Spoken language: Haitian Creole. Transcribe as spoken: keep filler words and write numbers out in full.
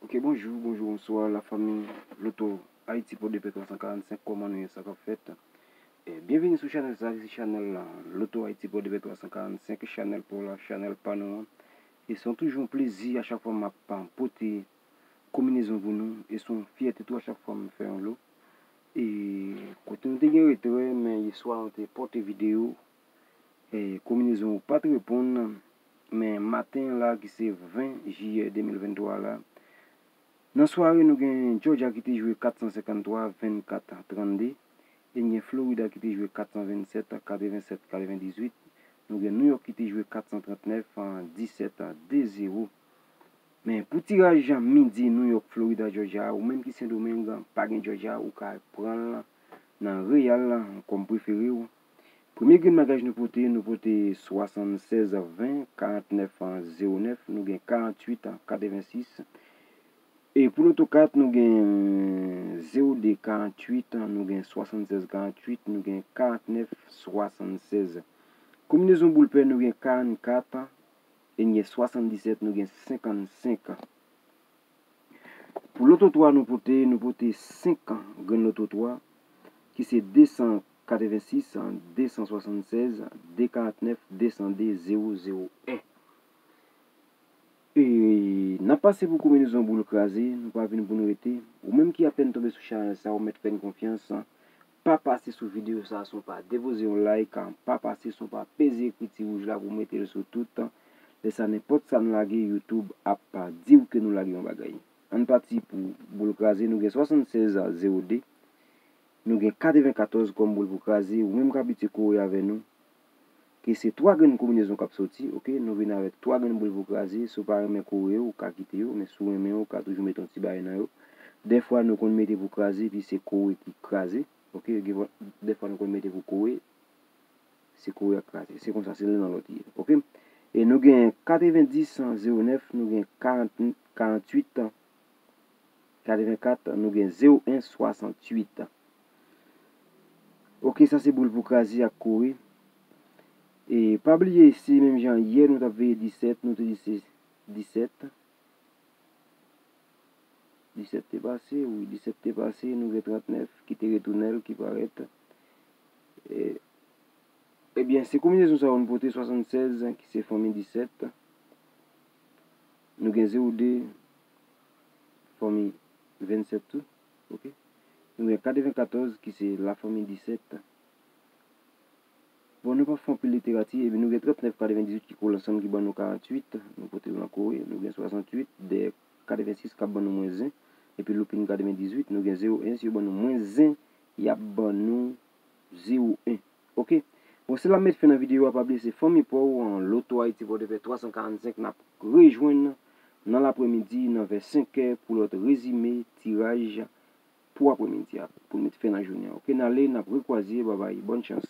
Ok, bonjou, bonjou, bonswa, lafanmi Loto Ayiti Pòdepè twa san karannsenk, kòman nou ye, sa k ap fèt? E, byenveni sou chanèl sa, se chanèl la, Loto Ayiti Pòdepè twa san karannsenk, chanèl pa w la, chanèl pa nou an. E se yon toujou yon plezi a chak fwa m ap, um, pote konbinezon pou nou, e se yon fyète tou a chak fwa m fè yon lo. E kote nou te gen retrè, men yèswa nou te pote videyo, e konbinezon ou pa t reponn, men maten an la, ki se ven jiyè de mil venntwa la, nan sware nou gen Georgia ki te jwe kat san senkanntwa, vennkat trannde, e n gen Florida ki te jwe kat san vennsèt, katrevensèt katrevendizuit, nou gen New York ki te jwe kat san trannèf, disèt de zewo. Men pou tiraj midi New York, Florida, Georgia, ou menm ki Sendomeng, pa gen Georgia, ou ka pran l nan reyal kòm prefere w. Premye grenn bagaj nou pote, nou pote swasannsèz ven, karantnèf zewo nèf, nou gen karantwit katrevensis. E pou loto kat, nou gen zewo de karantwit, nou gen swasannsèz karantwit, nou gen karantnèf swasannsèz. Konbinezon boul pè, nou gen karannkat, e n gen swasanndisèt, nou gen senkannsenk. Pou loto twa nou pote, nou pote senk grenn loto twa, ki se de san katrevensis, de san swasannsèz, de karantnèf, de san de, zewo zewo en. E n ap pase pou konbinezon boul kraze, nou pa vin pou n rete. Ou menm ki apèn tonbe sou chanèl sa, ou mèt fè n konfyans, pa pase sou videyo sa san w pa depoze yon like, pa pase san w pa peze ekriti wouj la pou w mete l sou tout. Lè sa, nenpòt sa n lage, YouTube ap di w ke nou lage yon bagay. Ann pati pou boul kraze, nou gen swasannsèz zewo de, nou gen katrevenkatòz kòm boul pou kraze, ou menm k abitye kore avè nou, ke se twa grenn konbinezon k ap soti, ok? Nou vin avèk twa grenn boul pou kraze, si w pa renmen kore yo, ou ka kite yo, men si w renmen yo, ou ka toujou mete yon ti bagay nan yo. Dèfwa nou konn mete pou kraze, epi se kore ki kraze, ok? Gen fwa, dèfwa nou konn mete pou kore, se kore ak kraze. Se konsa, se youn nan lòt ye, ok? E nou gen katrevendis zewo nèf, nou gen karant, karantwit, katrevenkat, nou gen zewo en swasannwit. Ok, sa se boul pou kraze ak kore. E pa bliye, se menm jan yè nou t ap veye disèt, nou te di se disèt. Disèt te pase, wi, disèt te pase, nou gen trannèf ki te retounen l, ki parèt. E, ebyen, se konbinezon sa yo nou pote, swasannsèz, ki se fanmi disèt. Nou gen zewo de, fanmi vennsèt tou, ok? Nou gen katrevenkatòz, ki se lafanmi disèt. Bon, nou pa fè anpil literati, epi nou gen trannèf katrevendizuit ki kole ansanm, ki ban nou karantwit, nou pote l nan kore, nou gen swasantuit, dèyè katrevensis k ap ban nou mwen zen, epi loupin katrevendizuit, nou gen zewo en, si yo ban nou mwen zen, y ap ban nou zewo en. Ok? Bon, se la m met fen nan videyo a, pa bliye se fanmi pa w, an, Loto Ayiti Pòdepè twa san karannsenk, n ap rejwenn nan lapremidi, nan vè senkè, pou lòt rezime tiraj pou apremidi a, pou n met fen nan jounen an. Ok, n ale, n ap rekwaze, babay, bòn chans.